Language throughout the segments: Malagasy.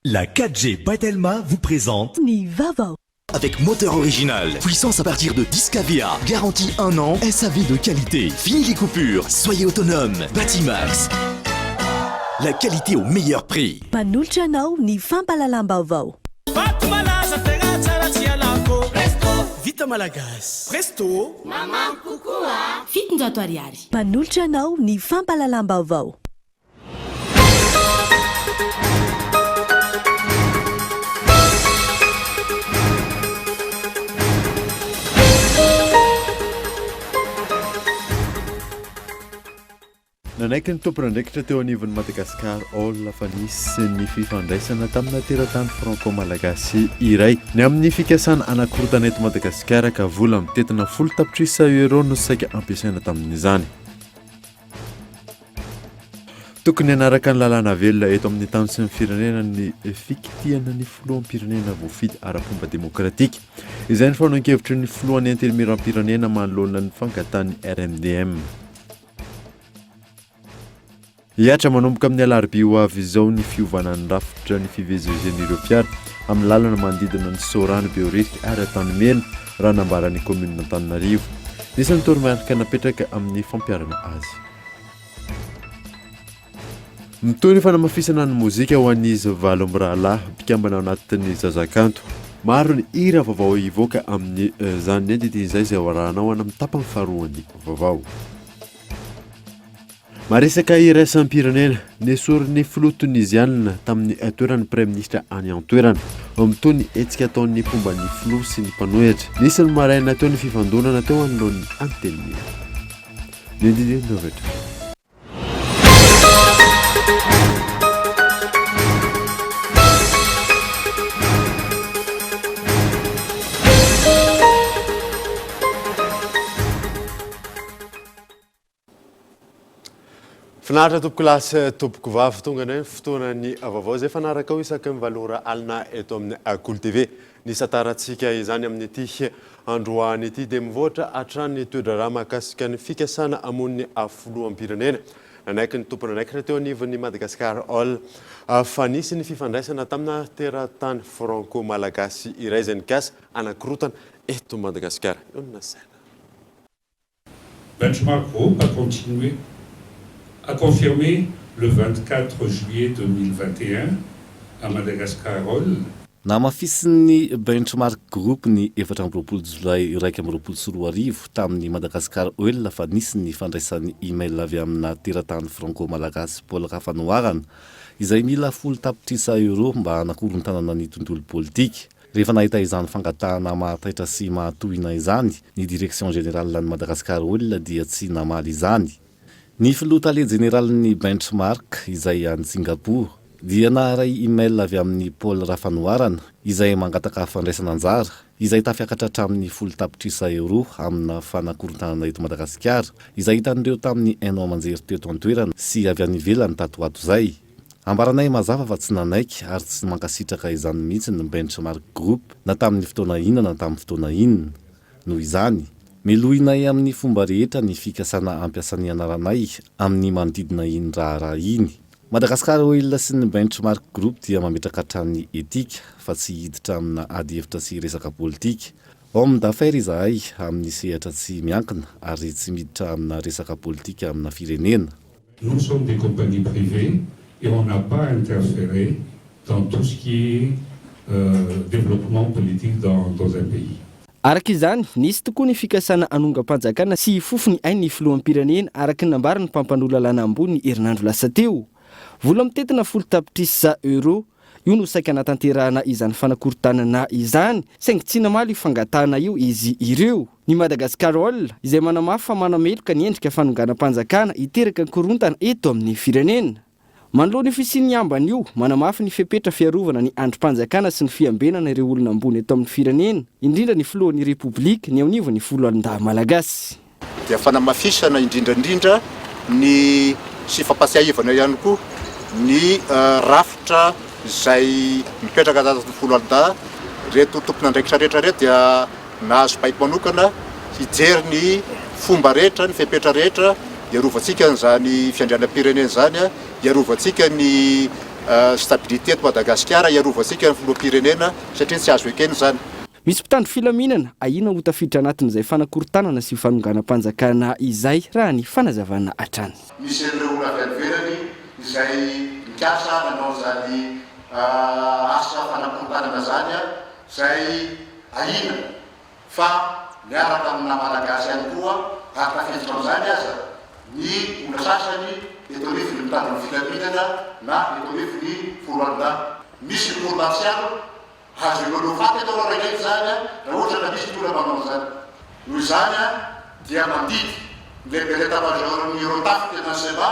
La 4G by Telma vous présente Ny vaovao. Avec moteur original, puissance à partir de 10 kVA, garantie 1 an, SAV de qualité, fini les coupures, soyez autonome, Batimax. La qualité au meilleur prix. Manolotra anao ny fampahalalam-baovao. Paty malaza tegna tsara tsy ialako Presto Vita malagasy Presto 700 ariary. Manolotra anao ny fampahalalam-baovao. Nanaiky ny tompon'andraikitra teo anivon'ny Madagascar Oil fa nisy ny fifandraisana tamina teratany franco-malagasy iray ny amin'ny fikasana hanakorontana eto Madagasikara ka vola mitentina 10 tapitrisa euro no saika ampiasaina tamin'izany. Tokony hanaraka ny lalàna velona eto amin'ny tany sy ny firenena ny fikitihana ny filoham-pirenena voafidy ara-pomba demokratika. Izay ny fanehoan-kevitry ny filohan'ny Antenimierampirenena manoloana ny fangatahan'ny RMDM. Hihatra manomboka amin'ny alarobia ho avy izao ny fiovana ny rafitra ny fivezivezen'ireo fiara amin'ny lalana manodidina ny Soarano, Behoririka ary Antanimena, raha nambaran'ny kaominina Antananarivo. Nisy ny toromarika napetraka amin'ny fampiharana azy. Mitohy ny fanamafisana ny mozika ho an'izy valo mirahalahy mpikambana ao anatin'ny Zazakanto. Maro ny hira vaovao hivoaka amin'izany entity izay izay ho arahanao any amin'ny tapany faharoan'ny vaovao. Maresaka iraisam-pirenena, nesorin'ny filoha tonizianina tamin'ny toeran'ny praiminisitra any an-toerana. Mitohy ny hetsika ataon'ny mpomba ny filoha sy ny mpanohitra. Nisy ny maraina teo ny fifandonana teo anoloan'ny Antenimiera. Ny andinindininy avy hatrany. Finaritra tompokolahy sy tompokovavy, tonga indray ny fotoanan'ny vaovao izay fanaraka ao isaky ny valo ora alina eto amin'ny Kolo TV. Ny santarantsika izany amin'ity androany ity dia mivoatra hatrany ny toe-draharaha mahakasika ny fikasana hamono ny filoham-pirenena. Nanaiky ny tompon'andraikitra teo anivon'ny Madagascar Oil fa nisy ny fifandraisana tamina teratany franco-malagasy iray izay nikasa hanakorotana eto Madagasikara. Eo no nasaina. Benchmark Group a continué a confirmé le 24 juillet 2021 à Madagascar Oil. Namafisin'ny Benchmark Group ny 24 jolay 2021 tamin'ny Madagascar Oil fa nisy ny fandraisany email avy amina teratany franco-malagasy Paul Rafanoharana izay mila 10 tapitrisa euros mba hanakorontanana ny tontolo politika. Rehefa nahita izany fangatahana mahataitra sy mahatohina izany ny Direction Générale an'ny Madagascar Oil dia tsy namaly izany. Ny filoha tale jeneralin'ny Benchmark izay any Singapour dia naharay email avy amin'i Paul Rafanoharana izay mangataka fandraisana anjara izay tafiakatra hatramin'ny 10 tapitrisa euros amina fanakorontanana eto Madagasikara izay hitan'ireo tamin'ny haino aman-jery teto an-toerana sy avy any ivelany tato ho ato izay. Ambaranay mazava fa tsy nanaiky ary tsy mankasitraka izany mihitsy ny Benchmark Group na tamin'ny fotoana inona na tamin'ny fotoana inona. Noho izany, melohinay amin'ny fomba rehetra ny fikasana hampiasa ny anaranay amin'ny manodidina iny raharaha iny. Madagascar Oil sy ny Benchmark Group dia mametraka hatrany etika fa tsy hiditra amina adihevitra sy resaka politika. Homme d'affaires izahay amin'ny sehatra tsy miankina ary tsy miditra amina resaka politika amina firenena. Nous sommes des compagnies privées et on n'a pas interféré dans tout ce qui est développement politique dans dans un pays. Araka izany, nisy tokoa ny fikasana hanongam-panjakana sy hifofo ny ain'ny filoham-pirenena araka ny nambaran'ny mpampanoa lalàna ambony ny herinandro lasa teo. Vola mitentina 10 tapitrisa euros io no saika hanatanterahana izany fanakorontanana izany, saingy tsy namaly io fangatahana io izy ireo. Ny Madagascar Oil, izay manamafy fa manameloka ny endrika fanonganam-panjakana hiteraka korontana eto amin'ny firenena. Manoloana io fisian'ny ambany io, manamafy ny fepetra fiarovana ny andrim-panjakana sy ny fiambenana ireo olona ambony eto amin'ny firenena, indrindra ny filohan'ny Repoblika, ny eo anivon'ny Foloalindahy Malagasy. Dia fanamafisana indrindra indrindra ny sy fampatsiahivana ihany koa ny rafitra izay mipetraka anatin'ny foloalindahy. Ireto tompon'andraikitra rehetra ireto dia nahazo baiko manokana hijery ny fomba rehetra, ny fepetra rehetra hiarovantsika an'izany fiandrianam-pirenena izany, hiarovantsika ny. stabilité eto Madagasikara, hiarovantsika ny filoham-pirenena satria tsy azo ekena izany. Misy mpitandro filaminana ahiana ho tafiditra anatin'izay fanakorontanana sy fanonganam-panjakana izay, raha ny fanazavana hatrany. Misy an'ireo olona avy any ivelany izay nikasa nanao an'izany asa fanakorontanana izany izay ahiana fa miaraka amina Malagasy ihany koa ary tafiditra amin'izany aza ny olona sasany eto anivon'ny mpitandro ny filaminana na eto anivon'ny foloalindahy. Misy ny cour martiale Azo inoana ho faty atao raha ilaina izany raha ohatra ka misy ny olona manao an'izany. Noho izany dia mandidy ny lehiben'ny Etat-major-n'ny ireo tafika eto Antsirabe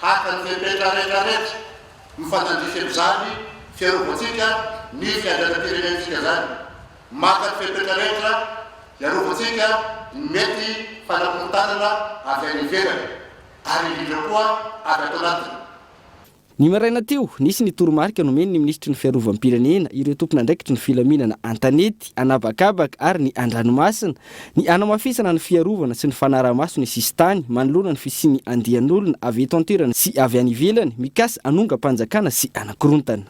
haka ny fepetra rehetra rehetra mifanandrify amin'izany fiarovantsika ny fiandrianam-pirenentsika izany. Maka ny fepetra rehetra hiarovantsika ny mety fanakorontanana avy any ivelany ary indrindra koa avy ato anatiny. Ny maraina teo, nisy ny toromarika nomen'ny minisitry ny Fiarovam-pirenena ireo tompon'andraikitry ny filaminana an-tanety, an'habakabaka ary ny an-dranomasina, ny hanamafisana ny fiarovana sy ny fanaraha-maso ny sisintany manoloana ny fisian'ny andian'olona avy eto an-toerana sy avy any ivelany mikasa hanongam-panjakana sy hanakorontana.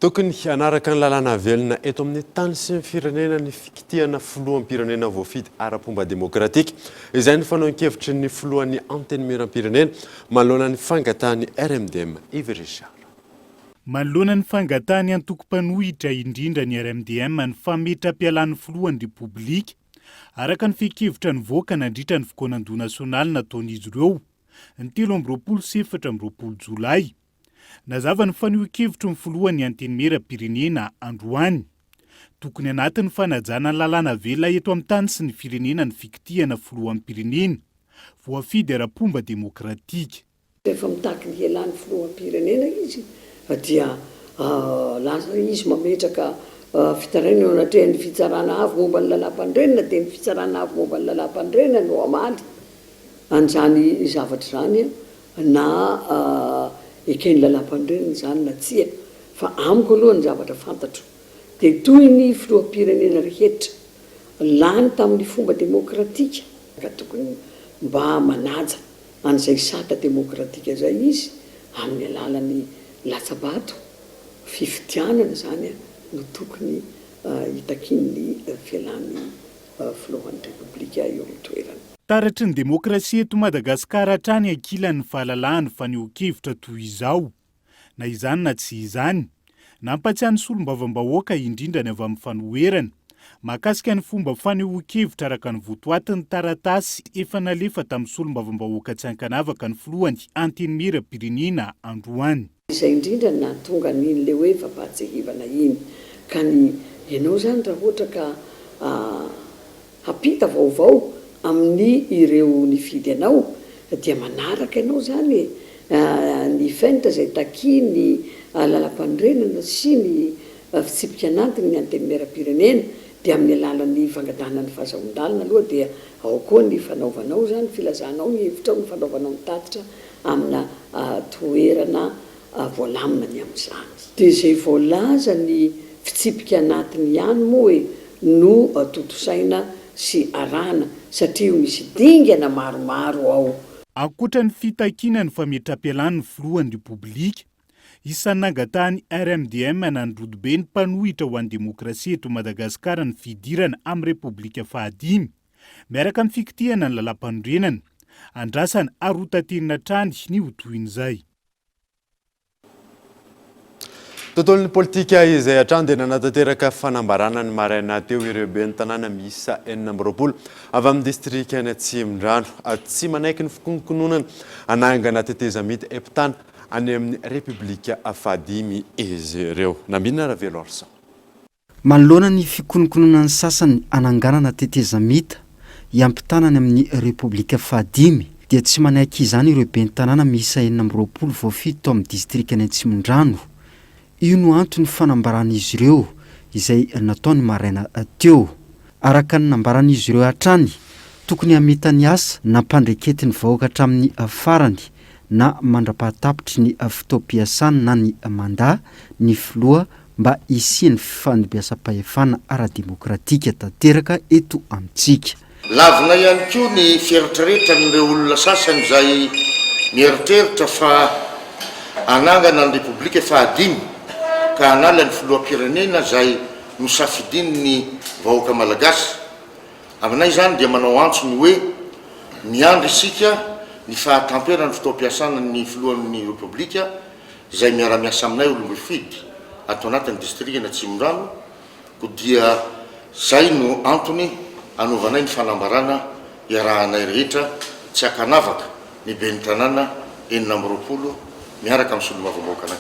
Tokony hanaraka ny lalàna velona eto amin'ny tany sy ny firenena ny fikitihana filoham-pirenena voafidy ara-pomba demokratika. Izay ny fanehoan-kevitry ny filohan'ny Antenimierampirenena manoloana ny fangatahan'ny RMDM Yves Richard. Manoloana ny fangatahan'ny antoko mpanohitra, indrindra ny RMDM, ny fametram-pialan'ny filohan'ny Repoblika, araka ny fehin-kevitra nivoaka nandritra ny fikaonandoha nasionaly nataon'izy ireo, ny 23 sy 24 jolay. Nazava ny fanehoan-kevitry ny filohan'ny Antenimierampirenena androany. Tokony anatin'ny fanajana ny lalàna velona eto amin'ny tany sy ny firenena ny fikitihana filoham-pirenena voafidy ara-pomba demokratika. Rehefa mitaky ny hialan'ny filoham-pirenena izy dia lasa izy mametraka fitarainana eo anatrehan'ny fitsarana avo momba ny lalàmpanorenana dia ny fitsarana avo momba ny lalàmpanorenana no hamaly an'izany zavatra izany na eken'ny lalàmpanorenana izany na tsia fa amiko aloha ny zavatra fantatro dia toy ny filoham-pirenena rehetra lany tamin'ny fomba demokratika ka tokony mba manaja an'izay sata demokratika izay izy amin'ny alalan'ny latsa-bato fifidianana izany no tokony hitakian'ny fialan'ny filohan'ny Repoblika eo amin'ny toerany. Taratry ny demokrasia eto Madagasikara hatrany ankilan'ny fahalalahan'ny fanehoan-kevitra toy izao. Na izany na tsy izany, nampatsiahy ny solombavambahoaka indrindra ny avy amin'ny fanoherana, mahakasika ny fomba fanehoan-kevitra araka ny votoatin'ny taratasy efa nalefa tamin'ny solombavambahoaka tsy ankanavaka ny filohan'ny Antenimierampirenena androany. Izay indrindra no nahatonga an'iny le hoe fampahatsiahivana iny. Ka ny ianao izany raha ohatra ka hampita vaovao amin'ny ireo nifidy anao dia manaraka ianao izany e, ny fenitra izay takian'ny lalampanorenana sy ny fitsipika anatiny ny Antenimierampirenena dia amin'ny alalan'ny fangatahana ny fahazahoan-dalana aloha dia ao koa ny fanaovanao izany filazanao ny hevitrao, ny fanaovanao ny tatitra amina toerana voalamina ny amin'izany. Dia izay voalaza ny fitsipika anatiny ihany moa e no tontosaina sy arahana satria io misy dingana maromaro ao. Ankoatra ny fitakiana ny fametram-pialan'ny filohan'ny Repoblika, isan'ny nangatahan'ny RMDM nandrodobe ny mpanohitra ho an'ny demokrasia eto Madagasikara ny fidirana amin'ny Repoblika fahadimy, Miaraka amin'ny fikitihana ny lalàmpanorenana. Andrasana ary ho taterina hatrany ny ho tohin'izay. Tontolon'ny politika izay hatrany dia nanatanteraka fanambarana ny maraina teo ireo ben'ny tanàna miisa 26 avy amin'ny distrikan'i Atsimondrano. Tsy manaiky ny fikononkononana hanangana tetezamita heptana any amin'ny Repoblika fahadimy izy ireo. Nambinina Raveloarison. Manoloana ny fikononkononan'ny sasany hananganana tetezamita hiampitana any amin'ny Repoblika fahadimy dia tsy manaiky izany ireo ben'ny tanàna miisa 26 voafidy tao amin'ny distrikan'i Atsimondrano. Io no anton'ny fanambaran'izy ireo izay natao ny maraina teo. Araka ny nambaran'izy ireo hatrany, tokony hamita ny asa nampandreketin'ny vahoaka hatramin'ny farany na mandra-pahatapitry ny fotoam-piasany na ny mandat ny filoha mba hisian'ny fifandimbiasam-pahefana ara-demokratika tanteraka eto amintsika. Lavina ihany koa ny fieritreretan'ireo olona sasany izay Mieritreritra fa hanangana ny Repoblika fahadimy ka hanala ny filoham-pirenena izay nosafidian'ny vahoaka Malagasy. Aminay izany dia manao antso ny hoe miandry isika ny fahatamperan'ny fotoam-piasana ny filohan'ny Repoblika izay miara-miasa aminay olom-boafidy ato anatin'ny distrikan'Atsimondrano koa dia izay no antony anaovanay ny fanambarana iarahanay rehetra tsy ankanavaka ny ben'ny tanàna 26 miaraka amin'ny solombavambahoakanay.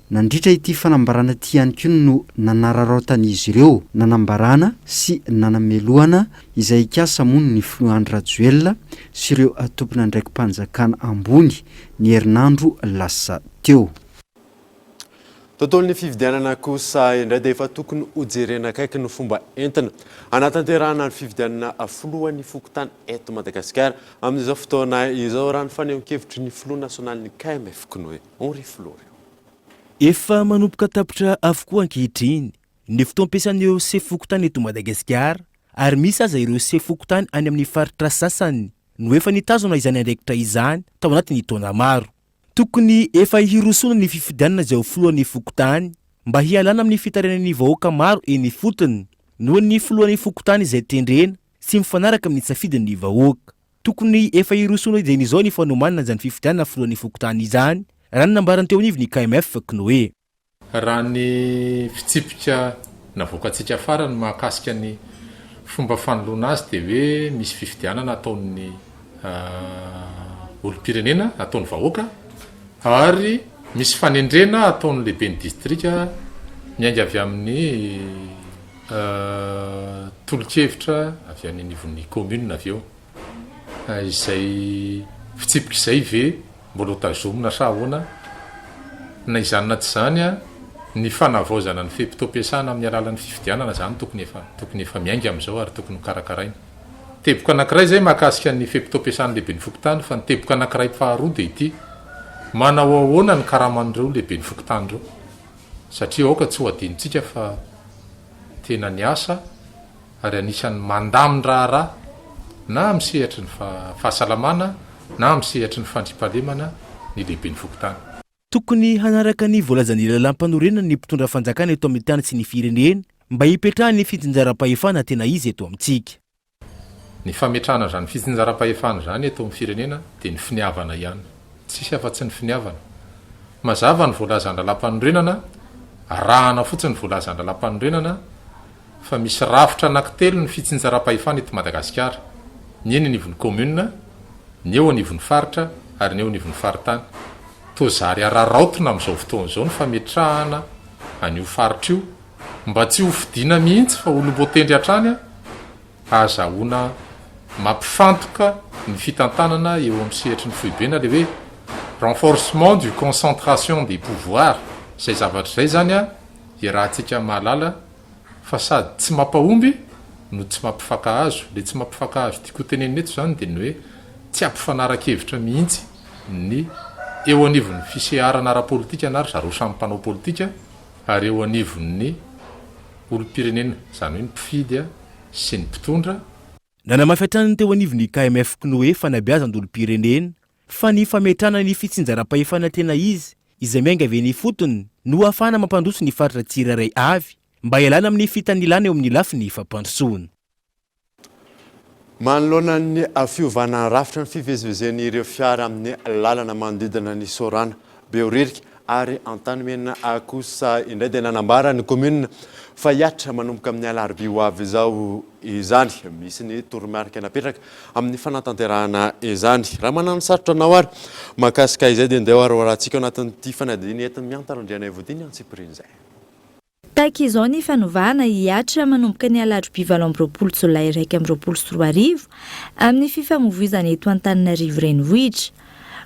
Nandritra ity fanambarana ity ihany koa no nanararaotan'izy ireo nanambarana sy nanamelohana izay hikasa hamono ny filoha Andry Rajoelina sy ireo tompon'andraiki-panjakana ambony ny herinandro lasa teo. Tontolon'ny fifidianana kosa indray dia efa tokony hojerena akaiky ny fomba entina hanatanterahana ny fifidianana filohan'ny fokontany eto Madagasikara amin'izao fotoana izao, raha ny fanehoan-kevitry ny filoha nasionalin'ny KMF Cnoe, Henri Florian. Efa manomboka tapitra avokoa ankehitriny ny fotoam-piasan'ireo sefo fokontany eto Madagasikara ary misy aza ireo sefo fokontany any amin'ny faritra sasany no efa nitazona izany andraikitra izany tao anatin'ny taona maro. Tokony efa hirosoana ny fifidianana izay ho filohan'ny fokontany mba hialana amin'ny fitarainan'ny vahoaka maro eny ifotony noho ny filohan'ny fokontany izay tendrena tsy mifanaraka amin'ny safidin'ny vahoaka. Tokony efa hirosoana dieny izao ny fanomanana izany fifidianana filohan'ny fokontany izany, raha ny nambaran'ny teo anivon'ny KMF Cnoe. Raha ny fitsipika navoakantsika farany mahakasika ny fomba fanoloana azy dia hoe misy fifidianana ataon'ny olom-pirenena, ataon'ny vahoaka ary misy fanendrena ataon'ny lehiben'ny distrika miainga avy amin'ny tolo-kevitra avy any anivon'ny commune avy eo. Izay fitsipika izay ve mbola ho tazomina sa ahoana? Na izany na tsy izany, ny fanavaozana ny fe-potoam-piasana amin'ny alalan'ny fifidianana izany tokony efa tokony efa miainga amin'izao ary tokony ho karakaraina. Teboka anankiray izay mahakasika ny fe-potoam-piasan'ny lehiben'ny fokontany fa ny teboka anankiray faharoa dia ity, manao ahoana ny karaman'ireo lehiben'ny fokontany ireo? Satria aoka tsy ho adinontsika fa tena niasa ary anisan'ny mandamin-draharaha na amin'ny sehatry ny fahasalamana na amin'ny sehatry ny fandriampahalemana ny lehiben'ny fokontany. Tokony hanaraka ny voalazan'ny lalàmpanorenana ny mpitondra fanjakana eto amin'ny tany sy ny firenena mba hipetrahan'ny fitsinjaram-pahefana tena izy eto amintsika. Ny fametrahana izany fitsinjaram-pahefana izany eto amin'ny firenena dia ny finiavana ihany. Tsisy afa-tsy ny finiavana. Mazava ny voalazan'ny lalàmpanorenana, arahana fotsiny ny voalazan'ny lalàmpanorenana fa misy rafitra anankitelo ny fitsinjaram-pahefana eto Madagasikara, ny eny anivon'ny commune, ny eo anivon'ny faritra ary ny eo anivon'ny faritany. Toa zary araraotina amin'izao fotoana izao ny fametrahana an'io faritra io mba tsy ho fidiana mihitsy fa olom-boatendry hatrany ahazahoana mampifantoka ny fitantanana eo amin'ny sehatry ny foibe na ilay hoe renforcement du concentration des pouvoirs, izay zavatra izay izany iarahantsika mahalala fa sady tsy mampahomby no tsy mampifankahazo, ilay tsy mampifankahazo tiako hotenenina eto izany dia ny hoe tsy hampifanara-kevitra mihitsy ny eo anivon'ny fiseharana ara-politika na ry zareo samy mpanao politika ary eo anivon'ny olom-pirenena, izany hoe ny mpifidy sy ny mpitondra. Nanamafy hatrany ny teo anivon'ny KMF Cnoe fanabeazan-dolom-pirenena fa ny fametrahana ny fitsinjaram-pahefana tena izy izay miainga avy eny ifotony no ahafahana mampandroso ny faritra tsirairay avy mba hialana amin'ny fitanilana eo amin'ny lafiny fampandrosoana. Manoloana ny fiovana rafitra ny fivezivezen'ireo fiara amin'ny lalana manodidina ny Sorana, Behoririka ary Antanimena kosa indray dia nanambara ny kaominina fa hihatra manomboka amin'ny alarobia ho avy izao izany. Misy ny toromarika napetraka amin'ny fanatanterahana izany. Raha manano sarotra anao ary mahakasika izay dia ndeha ho arahantsika ao anatin'ity fanadihadiana entin'i Mianta Randrianaivo ity ny antsipirian'izay. Tahaka izao ny fanovana hihatra manomboka ny alarobia 28 jolay 2021 amin'ny fifamoivoizana eto Antananarivo Renivohitra.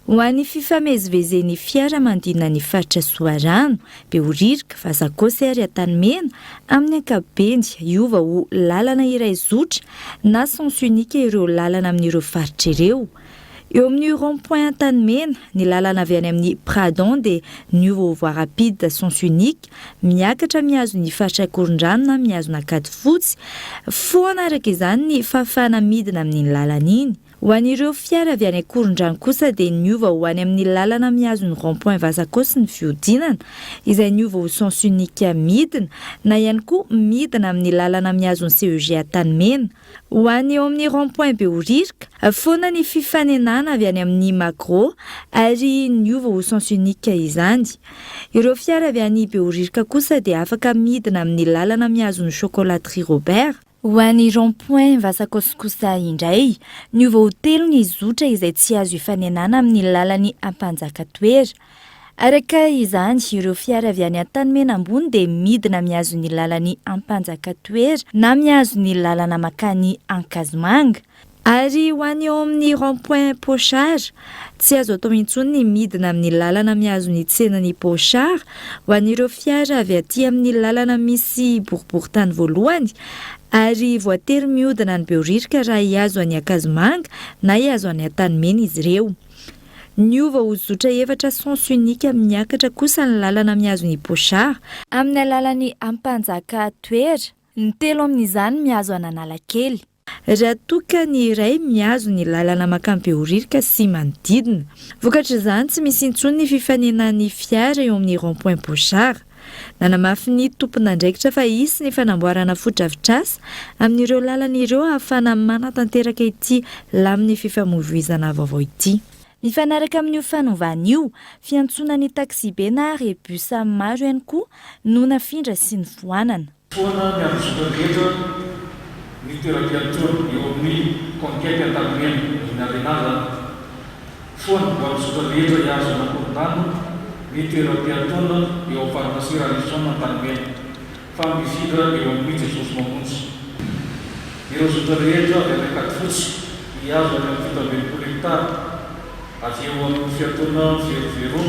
Ho an'ny fifamezivezen'ny fiara manodidina ny faritra Soarano, Behoririka, Vazakosy ary Antanimena amin'ny ankapobeny, hiova ho lalana iray zotra na sens unique ireo lalana amin'ireo faritra ireo. Eo amin'ny rond point Antanimena, ny lalana avy any amin'ny Pradon dia niova ho voie rapide sens unique, miakatra mihazo ny faritra Ankorondrano na mihazo an'Ankadifotsy. Foana araka izany ny fahafahana midina amin'iny lalana iny. Ho an'ireo fiara avy any Ankorondrano kosa dia niova ho any amin'ny lalana mihazo ny rond point Vazakosy ny fihodinana, izay niova ho sens unique midina, na ihany koa midina amin'ny lalana mihazo ny CEG Antanimena. Ho an'ny eo amin'ny rond point Behoririka, foana ny fifanenana avy any amin'ny Magro ary niova ho sens unique izany. Ireo fiara avy any Behoririka kosa dia afaka midina amin'ny lalana mihazo ny Chocolaterie Robert. Ho an'ny rond point Vasakos kosa indray, niova ho telo ny zotra izay tsy azo ifanenana amin'ny lalan'i Ampanjakatoera. Araka izany, ireo fiara avy any Antanimena ambony dia midina mihazo ny lalan'i Ampanjakatoera na mihazo ny lalana mankany Ankazomanga. Ary ho an'ny eo amin'ny rond point Pochard, tsy azo atao intsony ny midina amin'ny lalana mihazo ny tsenan'i Pochard ho an'ireo fiara avy aty amin'ny lalana misy boriborintany voalohany ary voatery mihodina any Behoririka raha hihazo an'i Ankazomanga na hihazo an'i Antanimena izy ireo. Niova ho zotra efatra sens unique miakatra kosa ny lalana mihazo ny Pochard amin'ny alalan'i Ampanjaka Toera, ny telo amin'izany mihazo an'Analakely. Raha toa ka ny iray mihazo ny lalana mankany Behoririka sy manodidina. Vokatr'izany, tsy misy intsony ny fifanenan'ny fiara eo amin'ny rond point Bochard. Nanamafy ny tompon'andraikitra fa hisy ny fanamboarana fotodrafitrasa amin'ireo lalana ireo ahafahana manatanteraka ity lamin'ny fifamoivoizana vaovao ity. Mifanaraka amin'io fanovana io, fiantsoana ny taxibe na rebus maro ihany koa no nafindra sy nofoanana. Foana ny ambozontra rehetra ny toeram-piantoana eo amin'ny Conquête Antanimena, iny Arena zany. Foana ho ambozontra rehetra hihazo an'Ankorondrano ny toeram-piantoana eo amin'ny Pharmacie Ralison Antanimena, fa mifindra eo amin'ny Jesosy Mamonjy. Ireo zotra rehetra avy any Ankadifotsy hihazo any amin'ny 67 hectares avy eo amin'ny fiantoana Vero Vero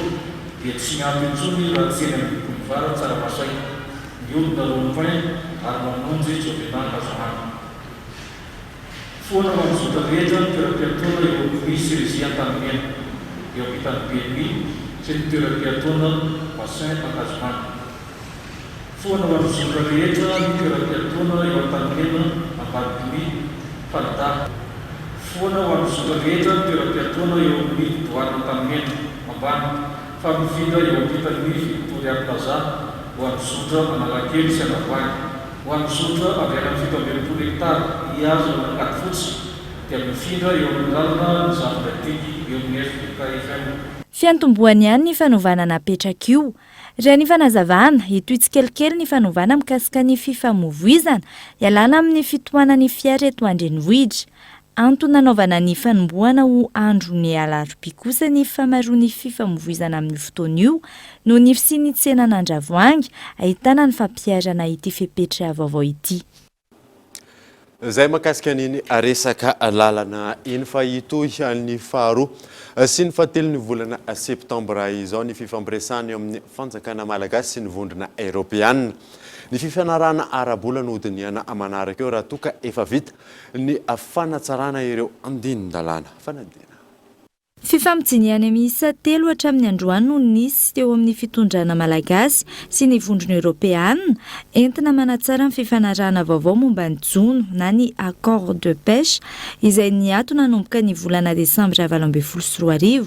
dia tsy miato intsony raha tsy eny amin'ny Boulevard Tsaramasay. Mihodina rond point ary mamonjy Jovena Ankazomanga. Foana ho an'ny zotra rehetra ny toeram-piatoana eo amin'ny Cerezie Antanimena, eo ampitan'ny BMI sy ny toeram-piatoana Bassin Ankazomanga. Foana ho an'ny zotra rehetra ny toeram-piatoana eo Antanimena ambany bmi Falda. Foana ho an'ny zotra rehetra ny toeram-piatoana eo amin'ny Douane Antanimena ambany. Fa mifindra eo ampitan'ny Victoria Plaza ho an'ny zotra Analakely sy Andravoahangy. Ho an'ny zotra avy any amin'ny 67 hektara hihazo an'Ankadifotsy dia mifindra eo amin'ny lalana ny Zafindradidy eo amin'ny FKFM. Fiantombohany ihany ny fanovana napetraka io. Raha ny fanazavana, hitohy tsikelikely ny fanovana mikasika ny fifamoivoizana, hialana amin'ny fitohanan'ny fiara eto an-drenivohitra. Antony nanaovana ny fanombohana ho andron'ny alarobia kosa ny famaroan'ny fifamoivoizana amin'io fotoana io noho ny fisian'ny tsenan'Andravoahangy ahitana ny fampiharana ity fepetra vaovao ity. Izay mahakasika an'iny resaka lalana iny fa hitohy ny faharoa sy ny fahatelon'ny volana septambra izao ny fifampiresahana eo amin'ny fanjakana malagasy sy ny vondrona eropeanina. Ny fifanarahana ara-bola no hodinihana manaraka eo raha toa ka efa vita ny fanatsarana ireo andinin-dalàna fanadihana. Fifampidinihana miisa telo hatramin'ny androany no nisy teo amin'ny fitondrana malagasy sy ny Vondrona Eoropeana entina manatsara ny fifanarahana vaovao momba ny jono na ny accord de pêche izay niato nanomboka ny volana desambra 2018.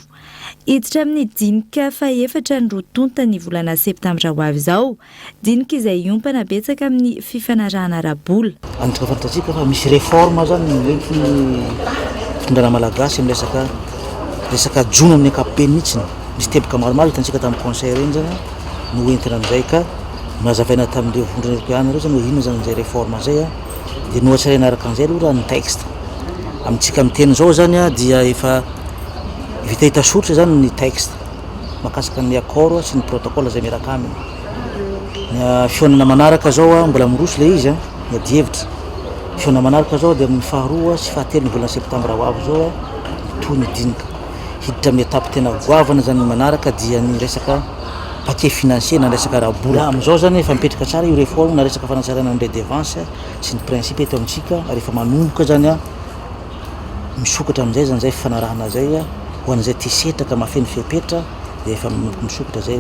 Hiditra amin'ny dinika fahefatra ny roa tonta ny volana septambra ho avy izao. Dinika izay hiompana betsaka amin'ny fifanarahana ara-bola. Antoka fantatsika fa misy réforme zany noentin'ny fitondrana malagasy amin'ny resaka resaka jono amin'ny ankapobeny mihitsy. Misy teboka maromaro hitantsika tamin'ny conseil ireny zany no entina amin'izay ka nohazavaina tamin'ireo vondrona eoropeana ireo zany hoe inona zany izay réforme izay dia nohatsaraina araka an'izay aloha raha ny texte. Amintsika miteny izao zany dia efa vita hita soritra zany ny texte. mahakasika ny accord sy ny protocole izay miaraka aminy. Ny fihaonana manaraka izao mbola miroso ilay izy ny adihevitra. Fihaonana manaraka izao dia amin'ny faharoa sy fahatelo ny volana septambra ho avy izao mitohy ny dinika. Hiditra amin'ny étape tena goavana izany ny manaraka dia ny resaka paquet financier na resaka ara-bola. Amin'izao izany efa mipetraka tsara io réforme na resaka fanatsarana ny redevance sy ny principe eto amintsika ary efa manomboka izany Misokatra amin'izay izany izay fifanarahana izay ho an'izay tia setraka mahafeno fepetra dia efa manomboka misokatra izay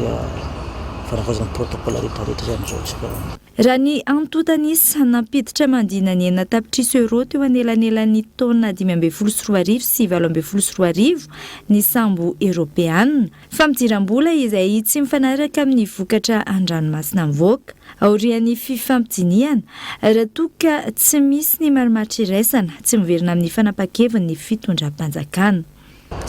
fanavaozana ny protocole rehetra rehetra izay amin'izao tsika. Raha ny antontan'isa, nampiditra mandina ny 6 tapitrisa euros teo anelanelan'ny taona 2015 sy 2018 ny sambo eoropeana. Fampidiram-bola izay tsy mifanaraka amin'ny vokatra an-dranomasina mivoaka. Aorian'ny fifampidinihana, raha toa ka tsy misy ny marimaritra iraisana, tsy miverina amin'ny fanapahan-keviny ny fitondram-panjakana.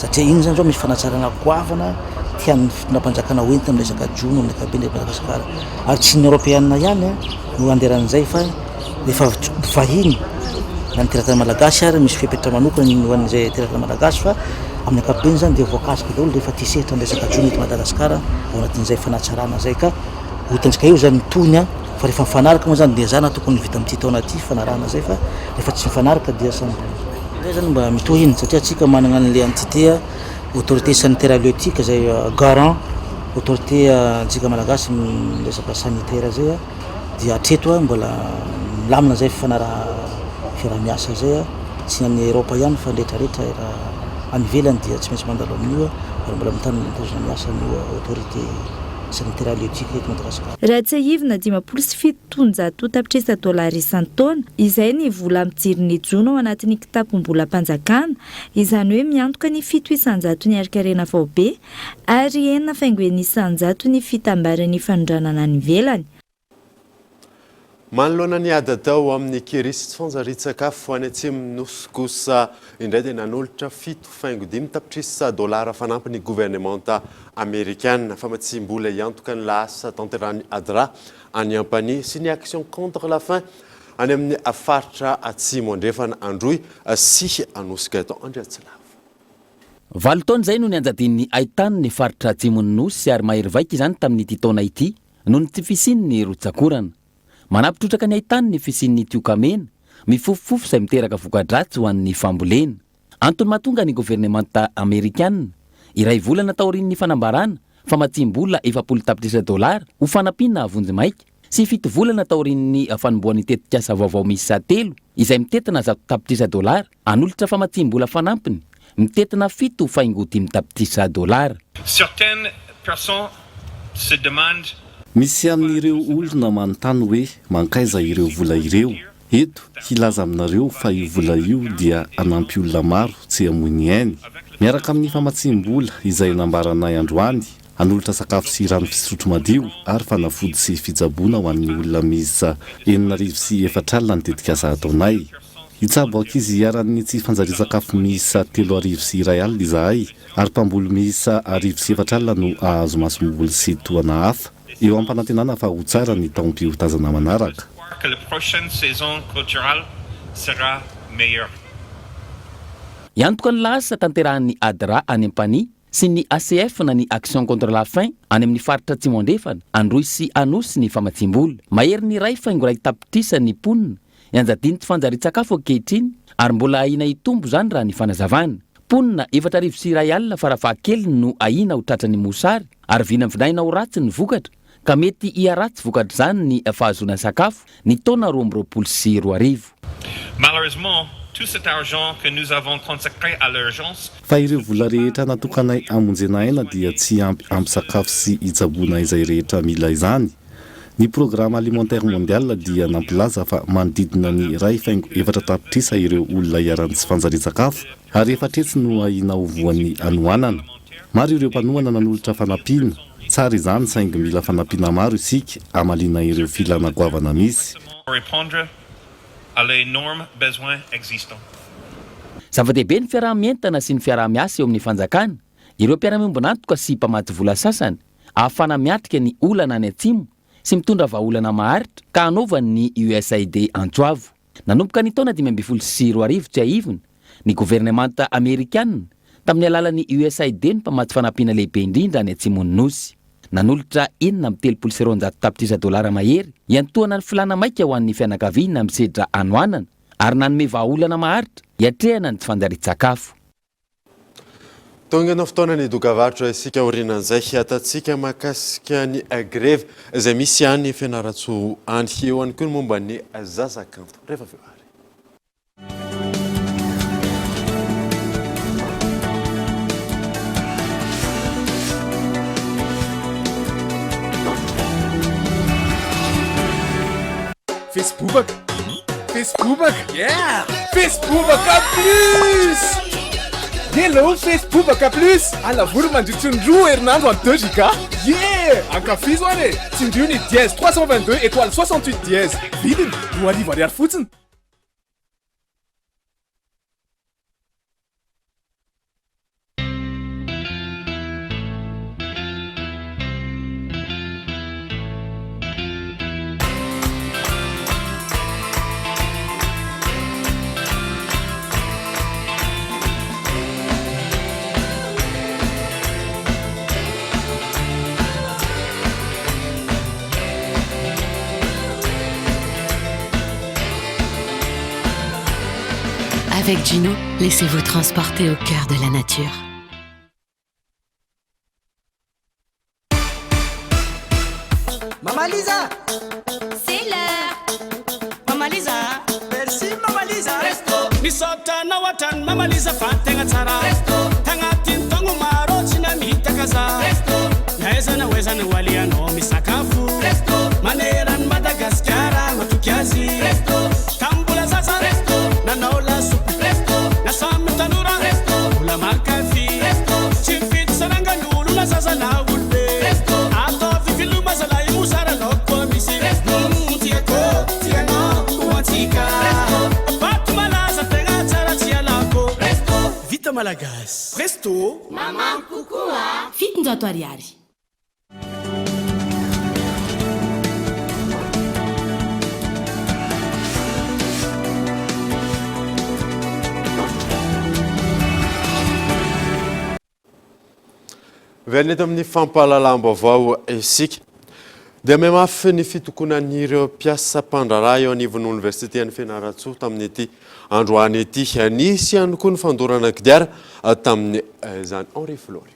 Satria iny izany izao misy fanatsarana goavana tian'ny fitondram-panjakana ho entina amin'ny resaka jono amin'ny ankapobeny eto Madagasikara. Ary tsy ny Eoropeana ihany no handeran'izay fa efa vahiny na ny teratany malagasy ary misy fepetra manokana ho an'izay teratany malagasy fa amin'ny ankapobeny izany dia voakasika daholo rehefa tia sehatra ny resaka jono eto Madagasikara ao anatin'izay fanatsarana izay ka ho hitantsika eo izany ny tohiny fa rehefa mifanaraka moa izany dia ezahana tokony ho vita amin'ity taona ity fanarahana izay fa rehefa tsy mifanaraka dia samy Zay zany mba mitohy iny satria antsika manana an'le entité autorité sanitaire halieutique zay garant autorité antsika malagasy resaka sanitaire zay dia hatreto mbola milamina zay fifanaraha fiaraha-miasa zay tsy ny any Europe ihany fa ny rehetra rehetra raha any ivelany dia tsy maintsy mandalo amin'io ary mbola mitana mitazona ny asan'io autorité sanitaire halieutique eto Madagasikara. Raha tsiahivina 750 tapitrisa dolara isan-taona, izay ny vola ampidirin'ny jono ao anatin'ny kitapom-bolam-panjakana, izany hoe miantoka ny 7% harin-karena faobe ary 6,6% ny fitambaran'ny fanondranana any ivelany. Manoloana ny ady atao amin'ny kere sy tsy fanjarian-tsakafo any atsimon'ny Nosy kosa indray dia nanolotra 7,5 tapitrisa dolara fanampiny ny governemanta amerikana. Famatsiam-bola hiantoka ny lahasa tanterahan'ny ADRA any Ampanihy sy ny Action contre la faim any amin'ny faritra Atsimo Andrefana, Androy sy Anosy Gaëtan Andriatsilavo. Valo taona izay no nianjadian'ny haintany ny faritra Atsimon'ny Nosy ary mahery vaika izany tamin'ity taona ity noho ny tsy fisian'ny rotsak'orana. Manampy trotraka ny haintany ny fisian'ny tiokamena mifofofofo izay miteraka voka-dratsy ho an'ny fambolena. Antony mahatonga ny governemanta amerikana, iray volana taorian'ny fanambarana famatsiam-bola 40 tapitrisa dolara ho fanampiana vonjimaika, sy fito volana taorian'ny fanombohan'ny tetikasa vaovao miisa telo izay mitentina 100 tapitrisa dolara, hanolotra famatsiam-bola fanampiny mitentina 7,5 tapitrisa dolara. Certaines personnes se demandent. Misy amin'ireo olona manontany hoe mankaiza ireo vola ireo. Eto, hilaza aminareo fa io vola io dia hanampy olona maro tsy hamoy ny ainy. Miaraka amin'ny famatsiam-bola izay nambaranay androany, hanolotra sakafo sy rano fisotro madio ary fanafody sy fitsaboana ho an'ny olona miisa 460 ny tetikasa ataonay. Hitsabo ankizy iharan'ny tsy fanjarian-tsakafo miisa 1031 izahay ary mpamboly miisa 1040 no hahazo masomboly sy tohana hafa. Eo am-panantenana fa ho tsara ny taom-piotazana manaraka. Que la prochaine saison culturale sera meilleure. Hiantoka ny lahasa tanterahan'ny ADRA any Ampanihy sy ny ACF na ny Action contre la faim any amin'ny faritra Atsimo Andrefana, Androy sy Anosy ny famatsiam-bola. Maherin'ny 1,1 tapitrisa ny mponina Ianjadian'ny tsy fanjarian-tsakafo ankehitriny ary mbola ahiana hitombo izany raha ny fanazavana. Mponina 1004 farafahakeliny no ahiana ho tratran'ny mosary ary vinavinaina ho ratsy ny vokatra ka mety hiharatsy vokatr'izany ny fahazoana sakafo ny taona 2022. Malheureusement, tout cet argent que nous avons consacré à l'urgence. Fa ireo vola rehetra natokanay hamonjena aina dia tsy ampy ampy sakafo sy hitsaboana izay rehetra mila izany. Ny Programme Alimentaire Mondial dia nampilaza fa manodidina ny 1,4 tapitrisa ireo olona iharan'ny tsy fanjarian-tsakafo ary 400 no ahiana ho voan'ny hanoanana. Maro ireo mpanohana nanolotra fanampiana, tsara izany saingy mila fanampiana maro isika hamaliana ireo filana goavana misy. Zava-dehibe ny fiaraha-mientana sy ny fiaraha-miasa eo amin'ny fanjakana, ireo mpiara-miombon'antoka sy mpamatsy vola sasany ahafahana miatrika ny olana any atsimo sy mitondra vahaolana maharitra ka hanaovan'ny USAID antso avo. Nanomboka ny taona 2015 tsiahivina, ny governemanta amerikana, tamin'ny alalan'ny USAID no mpamatsy fanampiana lehibe indrindra any atsimon'ny Nosy. Nanolotra 236 tapitrisa dolara mahery hiantohana ny filàna maika ho an'ny fianakaviana misedra hanoanana ary nanome vahaolana maharitra hiatrehana ny tsy fanjarian-tsakafo. Tonga ny fotoana ny dokavarotra isika aorianan'izay hiatantsika mahakasika ny grevy izay misy any Fianarantsoa any. Eo ihany koa ny momba ny zaza kanto. Rehefa avy eo ary. Facebookaka. Facebookaka. Yeah! Facebookaka plus! Hello Facebookaka plus! Alavory mandritry ny roa herinandro en 2 giga. Yeah! Ankafizo ary e! Tsindrio ny dièse 322 étoile 68 dièse. Vidiny, 2000 ariary fotsiny. Avec Gino, laissez-vous transporter au cœur de la nature. Maman Lisa C'est l'heure Maman Lisa Merci Maman Lisa Presto Misaotra anao hatrany Mama Lisa fa tegna tsara Presto Tagnatin'ny taogno maro tsy namitaka za Presto Na aiza na aiza no alehanao misakafo Presto Maneran'i Madagasikara matoky azy Presto Tamin'ny mbola zaza Presto Nanao lasopy Presto Na samy tanora Presto Mbola mankafy Presto Tsy mifidy sarangan'olo na zaza na olobe Presto Ataovy veloma zalahy mosara laoko koa misy Presto Tiako, tianao, ho antsika Presto Vato malaza tegna tsara tsy alako Presto Vita malagasy Presto Maman kokoa 700 ariary. Miverina eto amin'ny fampahalalam-baovao isika. Dia mihamafy ny fitokonan'ireo mpiasa mpandraharaha eo anivon'ny oniversiten'i Fianarantsoa tamin'ity androany ity. Nisy ihany koa ny fandorana kodiarana tamin'izany. Henri Florio.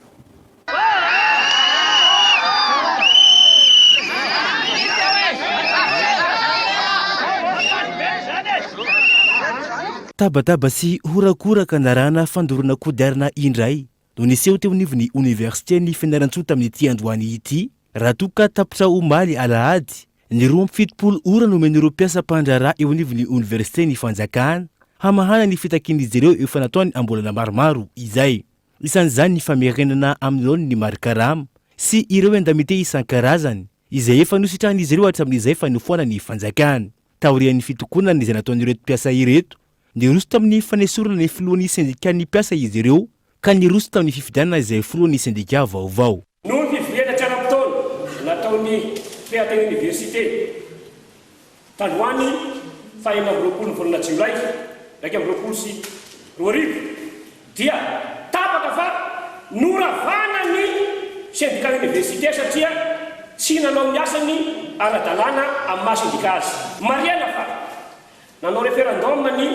Tabataba sy horakoraka narahana fandorana kodiarana indray no niseho teo anivon'ny oniversiten'i Fianarantsoa tamin'ity androany ity raha toa ka tapitra omaly alahady ny 72 ora nomen'ireo mpiasa mpandraharaha eo anivon'ny oniversite ny fanjakana hamahana ny fitakian'izy ireo efa nataony am-bolana maromaro izay. Isan'izany ny famerenana amin'ny laoniny ny mari-karama sy ireo indemnité isan-karazany izay efa nositrahan'izy ireo hatramin'izay fa nofoanan'ny fanjakana. Taorian'ny fitokonana izay nataon'ireto mpiasa ireto, niroso tamin'ny fanesorana ny filohan'ny sendikan'ny mpiasa izy ireo ka niroso tamin'ny fifidianana izay filohan'ny sendika vaovao. Noho ny fivoriana tsy ara-potoana nataon'ny PAT Université tandroany faha 26 ny volana jiolay 2021 dia tapaka fa noravana ny sendika Université satria tsy nanao ny asany ara-dalàna amin'ny maha sendika azy. Marihana fa Nanao référendum ny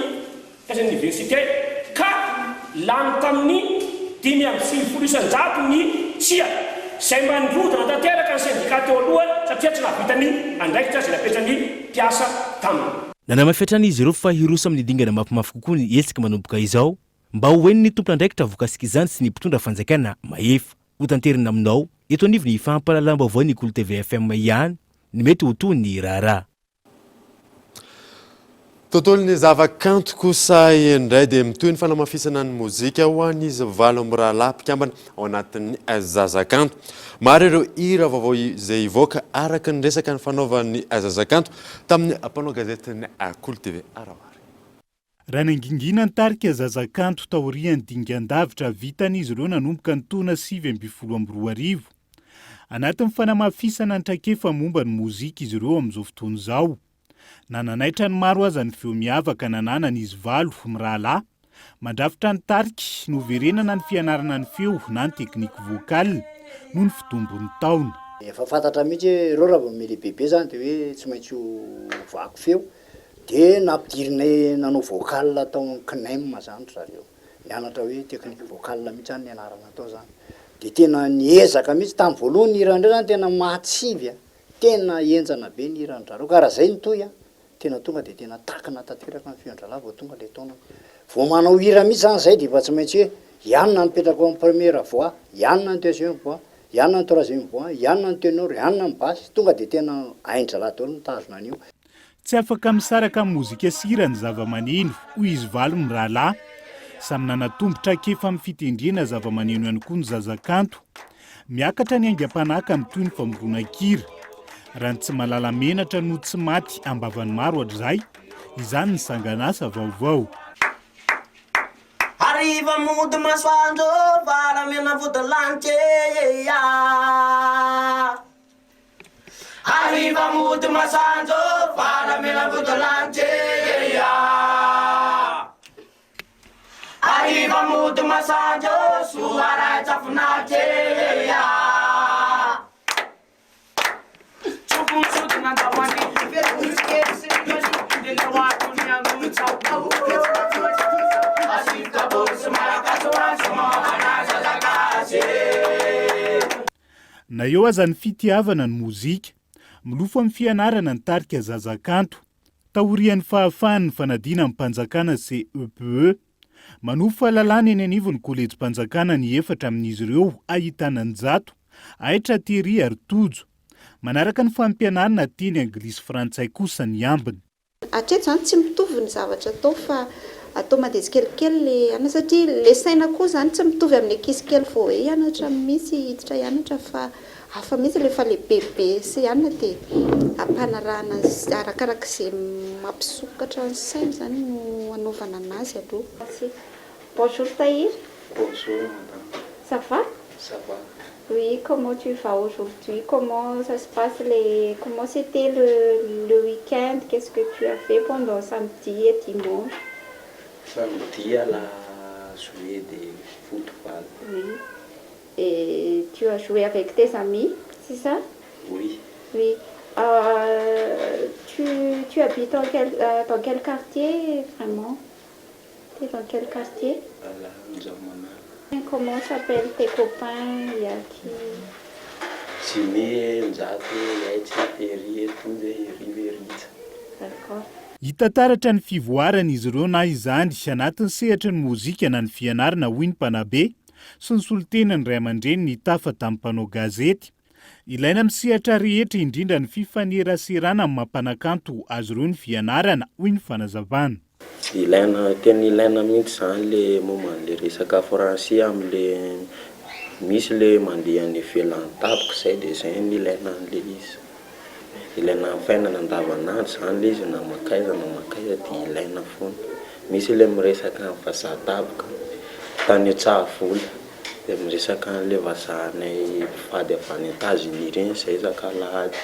mpiasan'ny oniversite ka lany tamin'ny 95% ny tsia, izay mba nirodana tanteraka ny sendika teo aloha satria tsy nahavita ny andraikitra izay napetran'ny mpiasa taminy. Nanamafy hatrany izy ireo fa hiroso amin'ny dingana mafimafy kokoa ny hetsika manomboka izao mba ho henon'ny tompon'andraikitra voakasik'izany sy ny mpitondra fanjakana mahefa. Hotanterina aminao eto anivon'ny fampahalalam-baovaon'ny Kolo TV FM ihany ny mety ho tohin'ny raharaha. Tontolon'ny zavakanto kosa indray dia mitohy ny fanamafisana ny mozika ho an'izy valo mirahalahy mpikambana ao anatin'ny Zazakanto. Maro ireo hira vaovao izay hivoaka araka ny resaka nifanaovan'ny Zazakanto tamin'ny mpanao gazetin'ny Kolo TV. Araho ary. Raha nangingina ny tarika Zazakanto taorian'ny dingan-davitra vitan'izy ireo nanomboka ny taona 2019. Anatin'ny fanamafisana ny traikefa momba ny mozika izy ireo amin'izao fotoana izao. Na nanaitra ny maro aza ny feo miavaka nananan'izy valo mirahalahy mandrafitra ny tarika, noverenana ny fianarana ny feo na ny technique vocale noho ny fitombon'ny taona. Efa fantatra mihitsy hoe ireo raha vao miha-lehibe be zany dia hoe tsy maintsy ho vaky feo. Dia nampidirinay nanao vocal tao amin'ny CNEM zany ry zareo. Nianatra hoe technique vocal mihitsy zany nianarana tao zany. Dia tena niezaka mihitsy, tamin'ny voalohany ny hiran-dreo zany tena mahatsivy a! Tena henjana be ny hiran-dry zareo, ka raha zay no tohy a, tena tonga dia tena takina tanteraka ny feon-drahalahy vao tonga ilay taonany. Vao manao hira mihitsy zany zay dia efa tsy maintsy hoe i anona no mipetraka ao amin'ny première voix, i anona ny deuxième voix, i anona ny troisième voix, i anona ny ténor, i anona ny basse, tonga dia tena hain-drahalahy daholo ny mitazona an'io. Tsy afaka misaraka amin'ny mozika sy hira ny zavamaneno, hoy izy valo mirahalahy. Samy nanatombo traikefa amin'ny fitendrena zavamaneno ihany koa ny zaza kanto. Miakatra ny aingam-panahy ka mitohy ny famoronan-kira. Raha ny tsy mahalala menatra no tsy maty am-bavan'ny maro hatrizay, izany ny sangan'asa vaovao. Hariva mody masoandro varamena vodilanitra e ia. Hariva mody masoandro varamena vodilanitra e ia. Hariva mody masoandro soa raitra finaritra e ia. Na eo aza ny fitiavana ny mozika, milofo amin'ny fianarana ny tarika Zaza Kanto, taorian'ny fahafahan'ny fanadinam-panjakana CEPE. Manovo fahalalana eny anivon'ny kolejim-panjakana ny efatra amin'izy ireo ahitana an'i Njato, Aitra, Thierry ary Tojo. Manaraka ny fampianarana teny anglisy frantsay kosa ny ambiny. Hatreto izany tsy mitovy ny zavatra atao fa atao mandeha tsikelikely le anona satria le saina koa izany tsy mitovy amin'ny ankizy kely vao hoe hianatra mihitsy hiditra hianatra fa hafa mihitsy le efa lehibebe sy anona dia ampanarahana arakarak'izay mampisokatra ny saina izany no anaovana anazy aloha. Bonjour Tahiry. Bonjour madame. Ça va? Ça va. Oui, comment tu vas aujourd'hui? Comment ça se passe les comment c'était le le week-end? Qu'est-ce que tu as fait pendant samedi et dimanche? Samedi à la jouer de football. Oui. Et tu as joué avec tes amis, c'est ça? Oui. Oui. Euh, tu, tu habites dans quel, euh, dans quel quartier vraiment? Tu es dans quel quartier? Comment s'appellent tes copains? Il y a qui? Jimmy, Njato, Yaitsy, Terry, Tonja, Rivo, Rija. D'accord. Hita taratra ny fivoaran'izy ireo na izany anatin'ny sehatry ny mozika na ny fianarana hoy ny mpanabe sy ny solontenan'ny ray aman-dreny nitafa tamin'ny mpanao gazety. Ilaina amin'ny sehatra rehetra indrindra ny fifaneraserana amin'ny maha mpanakanto azy ireo ny fianarana hoy ny fanazavana. Ilaina, tena ilaina mihitsy zany le momba an'le resaka français amle misy le mandeha any ivelany tampoka zay de zay no ilaina an'le izy. Ilaina amin'ny fiainana andavanandro zany le izy na mankaiza na mankaiza de ilaina foana. Misy le miresaka amin'ny vazaha tampoka tany Antsahavola de miresaka an'le vazahanay mpivady avy any Etats-Unis reny zay isak'alahady.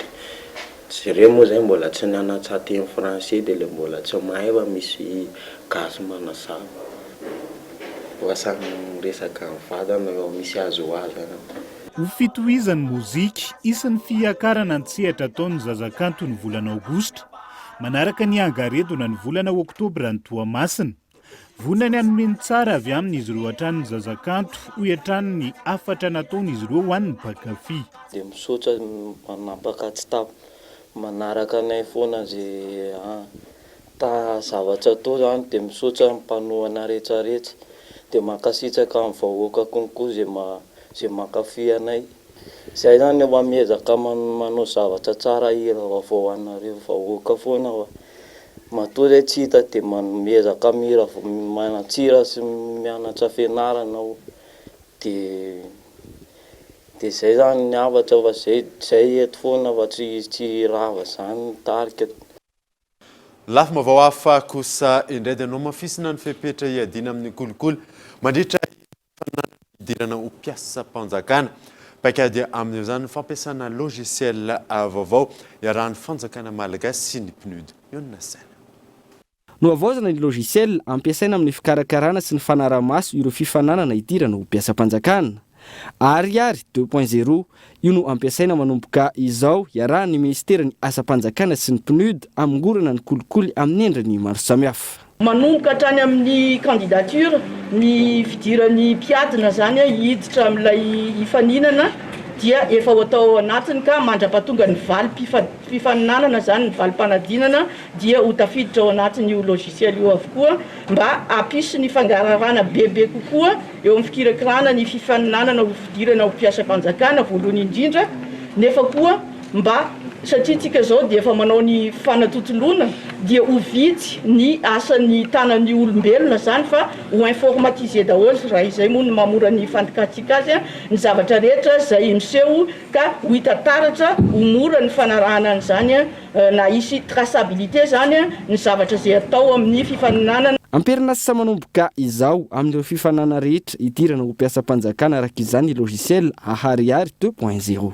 Jereo moa zay mbola tsy nianatsa teny français de le mbola tsy mahay fa misy gasy manazava. Fa samy miresaka mivantana eo misy azoazo any. Ho fitohizan'ny mozika, hisy ny fiakarana an-tsehatra ataon'ny zazakanto ny volana aogositra, manaraka ny angaredona ny volana oktobra any Toamasina. Vonona ny hanome ny tsara avy amin'izy ireo hatrany ny zazakanto, hoy hatrany ny hafatra nataon'izy ireo ho an'ny mpankafy. Dia misaotra manampaka tsy tap manaraka anay foana ze ta zavatra atao zany dia misaotra ny mpanohana retraretra dia mankasitraka ny vahoaka konko ze ze mankafy anay. Zay zany efa miezaka manao zavatra tsara hira vaovao ho anareo vahoaka foana fa matoa zay tsy hita de miezaka mihira manan-tsira sy mianatra fianarana aho de de zay zany ny hafatra fa zay zay eto foana fa tsy tsy rava zany ny tarika. Lafim-baovao hafa kosa indray dia nohamafisina ny fepetra hiadiana amin'ny kolikoly mandritra Fananana fidirana ho mpiasam-panjakana. Paikady amin'izany ny fampiasana logiciel vaovao iarahan'ny fanjakana malagasy sy ny PNUD. Mionona saina. Nohavaozina ny logiciel ampiasaina amin'ny fikarakarana sy ny fanaraha-maso ireo fifaninanana hidirana ho mpiasam-panjakana. Ariary deux point zéro, io no ampiasaina manomboka izao iarahan'ny minisiteran'ny Asam-panjakana sy ny PNUD hamongorana ny kolikoly amin'ny endriny maro samihafa. Manomboka hatrany amin'ny candidature, ny fidiran'ny mpiadina izany hiditra amin'ilay hifaninana dia efa ho atao ao anatiny ka mandra-pahatonga ny valim-pifaninanana izany, ny valim-panadinana dia ho tafiditra ao anatin'io logiciel io avokoa mba hampisy ny fangarahara bebe kokoa eo amin'ny fikirakirana ny fifaninanana ho fidirana ho mpiasam-panjakana voalohany indrindra nefa koa. mba satria tsika zao dia efa manao ny fanatontoloana dia ho vitsy ny asan'ny tanan'ny olombelona zany fa ho informatiser daholo raha izay moa no maha mora ny fandikantsika azy ny zavatra rehetra zay miseho ka ho hita taratra ho mora ny fanarahana an'izany na hisy traçabilité zany ny zavatra zay atao amin'ny fifaninanana. Am-perinasa manomboka izao amin'ireo fifaninanana rehetra hidirana ho mpiasam-panjakana araka izany ny logiciel Aharihary deux point zéro.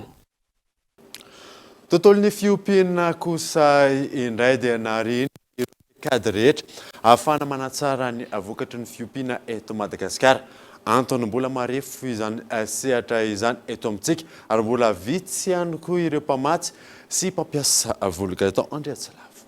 Tontolon'ny fiompiana kosa indray dia nariana ireo paikady rehetra ahafahana manatsara ny vokatry ny fiompiana eto Madagasikara. Antony mbola marefo izany sehatra izany eto amintsika ary mbola vitsy ihany koa ireo mpamatsy sy mpampiasa vola. Gaëtan Andriatsilavo.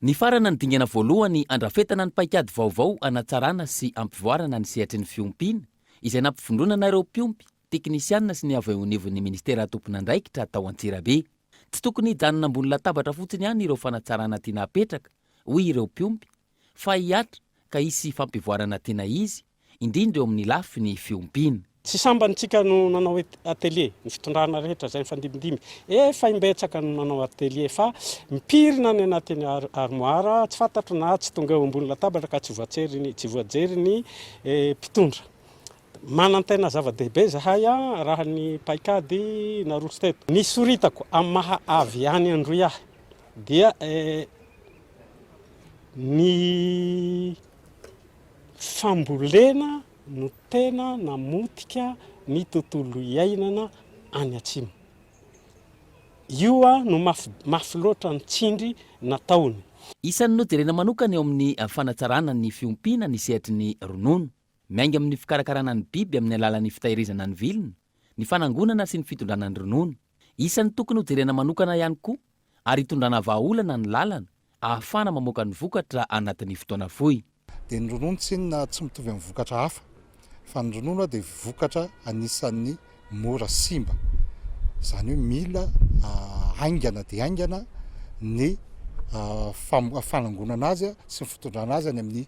Nifarana ny dingana voalohany handrafetana ny paikady vaovao hanatsarana sy hampivoarana ny sehatry ny fiompiana, izay nampivondronana ireo mpiompy, teknisianina sy ny avy eo anivon'ny minisitera tompon'andraikitra tao Antsirabe. Tsy tokony hijanona ambony latabatra fotsiny ihany ireo fanatsarana tiana hapetraka, hoy ireo mpiompy, fa hihatra ka hisy fampivoarana tena izy, indrindra eo amin'ny lafiny fiompiana. Tsy sambany tsika no nanao atelier, ny fitondrana rehetra izay nifandimbindimby, efa imbetsaka no nanao atelier fa mipirina any anatin'ny armoire, tsy fantatro na tsy tonga eo ambony latabatra ka tsy voatsery, tsy voajery ny mpitondra. Manantena zava-dehibe izahay raha ny paikady naroso teto. Ny soritako amin'ny maha avy any Androy ahy dia ny fambolena no tena namotika ny tontolo iainana any atsimo. Io no mafy mafy loatra ny tsindry nataony. Isan'ny nojerena manokana eo amin'ny fanatsarana ny fiompiana ny sehatry ny ronono. Miainga amin'ny fikarakarana ny biby amin'ny alalan'ny fitahirizana ny vilona, ny fanangonana sy ny fitondrana ny ronono. Isan'ny tokony hojerena manokana ihany koa ary hitondrana vahaolana ny lalana ahafahana mamoaka ny vokatra anatin'ny fotoana fohy. Dia ny ronono tsinona tsy mitovy amin'ny vokatra hafa fa ny ronono dia vokatra anisan'ny mora simba. Izany hoe mila haingana dia haingana ny fanangonana azy sy ny fitondrana azy any amin'ny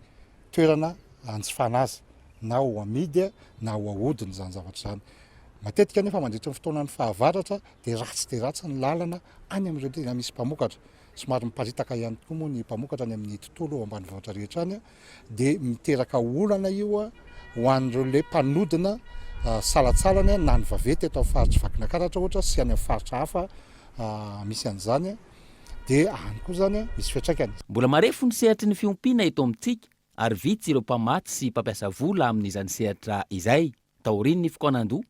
toerana hanjifana azy na ho amidy na ho ahodina izany zavatra izany. Matetika anefa mandritra ny fotoanan'ny fahavaratra dia ratsy dia ratsy ny lalana any amin'ireo tena misy mpamokatra. Somary miparitaka ihany koa moa ny mpamokatra any amin'ny tontolo ambanivohitra rehetra any dia miteraka olana io ho an'ireo le mpanodina salantsalany na ny vaventy eto amin'ny faritr'i Vakinankaratra ohatra sy any amin'ny faritra hafa misy an'izany. dia any koa izany misy fiantraikany. Mbola marefo ny sehatry ny fiompiana eto amintsika ary vitsy ireo mpamatsy sy mpampiasa vola amin'izany sehatra izay. Taorian'ny fikaonandoha,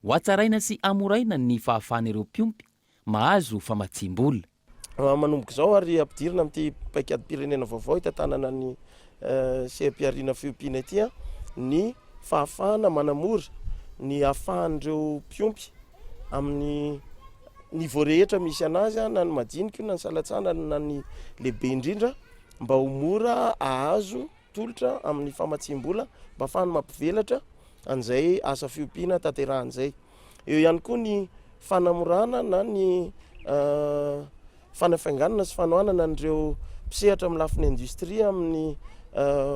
ho hatsaraina sy hamoraina ny fahafahan'ireo mpiompy mahazo famatsiam-bola. Manomboka izao ary ampidirina amin'ity paikadim-pirenena vaovao hitantanana ny seha-pihariana fiompiana ity ny fahafahana manamora ny hahafahan'ireo mpiompy amin'ny niveau rehetra misy anazy na ny madinika io na ny salatsalany na ny lehibe indrindra mba ho mora ahazo tolotra amin'ny famatsiam-bola mba ahafahany mampivelatra an'izay asa fiompiana tanterahany izay. Eo ihany koa ny fanamorana na ny fanafainganana sy fanohanana an'ireo mpisehatra amin'ny lafiny industrie amin'ny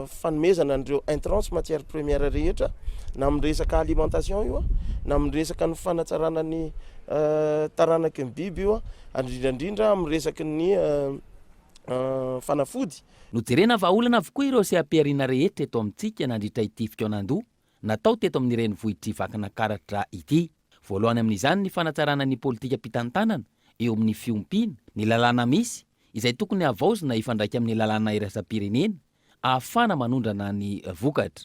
fanomezana an'ireo intrants sy matières premières rehetra na amin'ny resaka alimentation io na amin'ny resaka ny fanatsarana ny taranaky ny biby io ary indrindra indrindra amin'ny resaky ny fanafody. Nojerena vahaolana avokoa ireo seha-pihariana rehetra eto amintsika nandritra ity fikaonandoha natao teto amin'ny renivohitr'i Vakinankaratra ity. Voalohany amin'izany ny fanatsarana ny politikam-pitantanana eo amin'ny fiompiana, ny lalàna misy, izay tokony havaozina hifandraika amin'ny lalàna iraisam-pirenena ahafahana manondrana ny vokatra.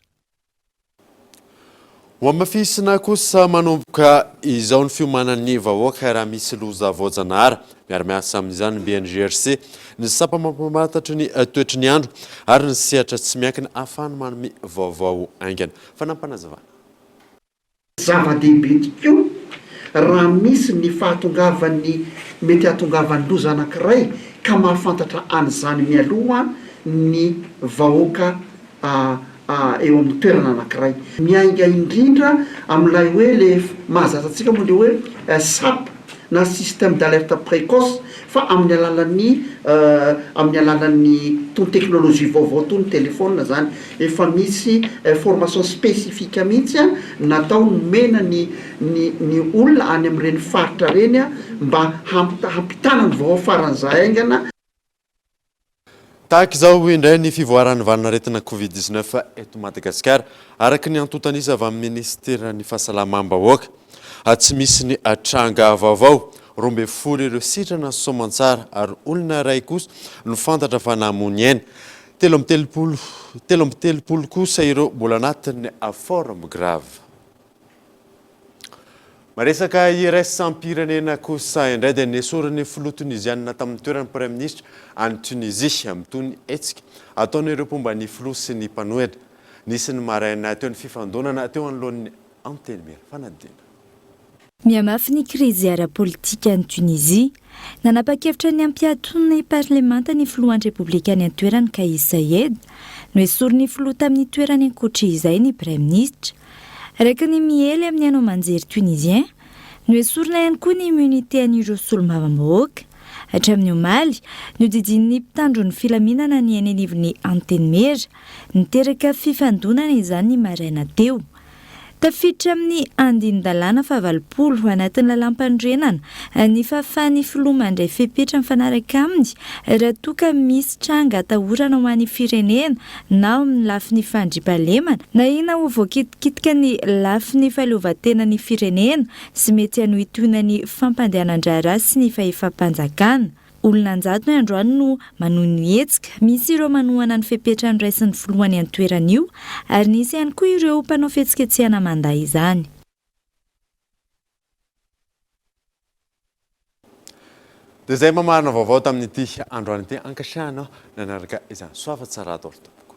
Hohamafisina kosa manomboka izao ny fiomanan'ny vahoaka raha misy loza voajanahary. Miara-miasa amin'izany ny BNGRC, ny sampam-mampamantatry ny toetry ny andro ary ny sehatra tsy miankina ahafahany manome vaovao haingana. Fanampinazavana. Zava-dehibe tokoa raha misy ny fahatongavan'ny mety hahatongavan'ny loza anankiray ka mahafantatra an'izany mialoha ny vahoaka eo amin'ny toerana anankiray. Miainga indrindra amin'ilay hoe le mahazatra antsika moa le hoe sap na système d'alerte précoce fa amin'ny alalan'ny amin'ny alalan'ny itony technologie vaovao itony téléphone zany. Efa misy formation spécifique mihitsy natao nomena ny ny ny olona any amin'ireny faritra ireny mba hampitana ny vaovao faran'izay haingana. Tahaka izao indray ny fivoaran'ny valin'aretina Covid 19 eto Madagasikara, araka ny antontan'isa avy amin'ny minisiteran'ny Fahasalamam-bahoaka. Tsy misy ny tranga vaovao. 12 ireo sitrana soamantsara ary olona iray kosa no fantatra fa namoy aina. 33 33 kosa ireo mbola anatin'ny forme grave. Maresaka iraisam-pirenena kosa indray dia nesorin'ny filoha tonizianina tamin'ny toeran'ny praiminisitra any Tunisie. Mitohy ny hetsika ataon'ireo mpomba ny filoha sy ny mpanohitra. Nisy ny maraina teo ny fifandonana teo anoloan'ny Antenimiera. Fanadihadiana. Mihamafy ny krizy ara-politika any Tunisie. Nanapa-kevitra ny hampiato ny parlemanta ny filohan'ny Repoblika any an-toerana Kais Saied. Noesorin'ny filoha tamin'ny toerany ankoatra izay ny praiminisitra. Araka ny miely amin'ny haino aman-jery Tunisien, noesorina ihany koa ny immunité an'ireo solombavambahoaka. Hatramin'ny omaly, nodidian'ny mpitandro ny filaminana ny eny anivon'ny Antenimiera. Niteraka fifandonana izany ny maraina teo. Tafiditra amin'ny andinin-dalàna fahavalopolo anatin'ny lalàmpanorenana ny fahafahan'ny filoha mandray fepetra mifanaraka aminy raha toa ka misy tranga atahorana ho an'ny firenena na ao amin'ny lafiny fandriampahalemana na ahiana ho voakitikitika ny lafiny fahaleovantenan'ny firenena sy mety hanohintohina ny fampandehanan-draharaha sy ny fahefam-panjakana. Olona an-jatony androany no manohy ny hetsika. Misy ireo manohana ny fepetra noraisin'ny filoha any an-toerana io ary nisy ihany koa ireo mpanao fihetsiketsehana mandà izany. Dia izay mamarana vaovao tamin'ity androany ity. Ankasitrahana nanaraka izany. Soava tsara daholo tompoko.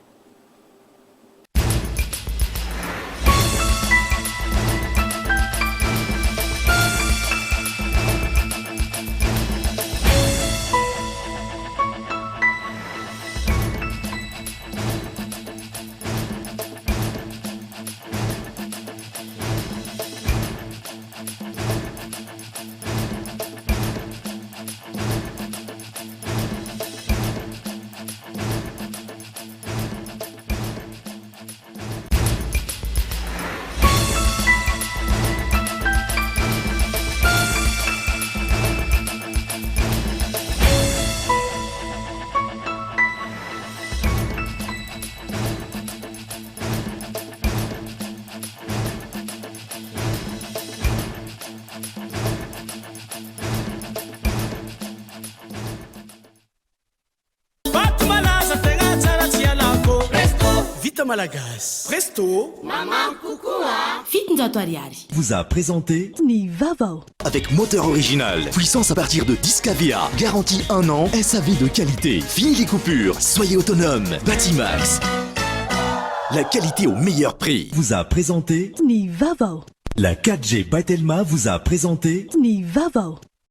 Vato malaza tegna tsara tsy ialako. Presto. Vita malagasy. Presto. Mamamy kokoa. 700 ariary. Vous a présenté. Ny vaovao. Avec moteur original, puissance à partir de 10 kVA, garantie 1 an, SAV de qualité. Fini les coupures, soyez autonome. Batimax. La qualité au meilleur prix. Vous a présenté. Ny vaovao. La 4G by Telma vous a présenté. Ny vaovao.